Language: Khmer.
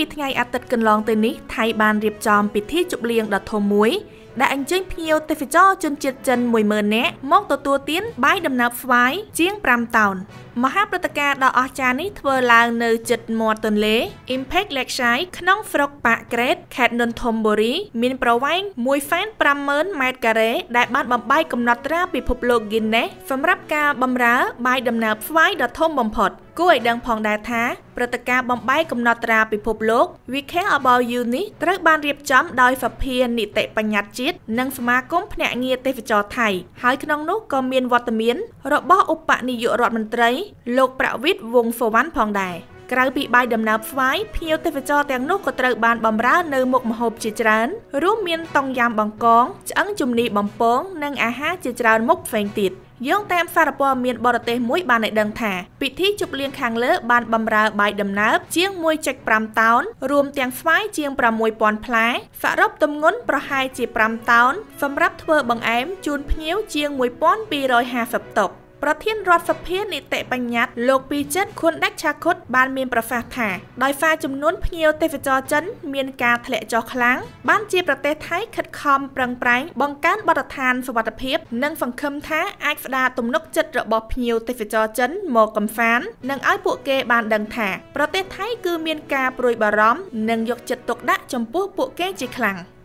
ពីថ្ងៃអាទិត្យកន្លងទៅនេះ ថៃបានរៀបចំពិធីជប់លៀងដ៏ធំមួយ ដែលអញ្ជើញភ្ញៀវទេសចរជនជាតិចិន 10000 នាក់មកទទួលទានបាយដំណើបស្វាយជាង 5 តោន។ មហាព្រឹត្តិការណ៍ដ៏អស្ចារ្យនេះធ្វើឡើងនៅជិតមាត់ទន្លេ Impact Lakeside ក្នុងស្រុកប៉ាក់ក្រេត ខេត្តនន្ទបុរី មានប្រវែង 150,000 ម៉ែត្រការ៉េ ដែលបានបំបែកកំណត់ត្រាពិភពលោក Guinness សម្រាប់ការបម្រើបាយដំណើបស្វាយដ៏ធំបំផុត។ គួរឲ្យដឹងផងដែរថា ព្រឹត្តិការណ៍បំបែកកំណត់ត្រាពិភពលោក We Care About You នេះត្រូវបានរៀបចំដោយសភានីតិបញ្ញត្តិជាតិ និងសមាគមភ្នាក់ងារទេសចរណ៍ថៃ ហើយក្នុងនោះក៏មានវត្តមានរបស់ឧបនាយករដ្ឋមន្ត្រីលោកប្រវិតវង្សសុវណ្ណផងដែរ។ ក្រៅពីបាយដំណើបស្វាយ ភ្ញៀវទេសចរទាំងនោះក៏ត្រូវបានបម្រើនៅមុខម្ហូបជាច្រើន រួមមានតុងយ៉ាំបង្កង ឆ្អឹងជំនីបំពង និងអាហារជាច្រើនមុខផ្សេងទៀត។ យោងតាមសារព័ត៌មានបរទេសមួយបានឲ្យដឹងថា ពិធីជប់លៀងខាងលើបានបម្រើបាយដំណើបជាង 1.5 តោន រួមទាំងស្វាយជាង 6000 ផ្លែ សរុបទម្ងន់ប្រហែលជា 5 តោន សម្រាប់ធ្វើបង្អែមជូនភ្ញៀវជាង 1250 តុ។ ប្រធានរដ្ឋសភានីតិបញ្ញត្តិលោកពីចិតខុនដាច់ឆាខុតបានមានប្រសាសន៍ថា ដោយសារចំនួនភ្ញៀវទេសចរចិនមានការធ្លាក់ចុះខ្លាំង បានជាប្រទេសថៃខិតខំប្រឹងប្រែងបង្កើនបទដ្ឋានសុវត្ថិភាព និងសង្ឃឹមថាអាចស្ដារទំនុកចិត្តរបស់ភ្ញៀវទេសចរចិនមកកម្សាន្ត និងឲ្យពួកគេបានដឹងថា ប្រទេសថៃគឺមានការព្រួយបារម្ភនិងយកចិត្តទុកដាក់ចំពោះពួកគេជាខ្លាំង។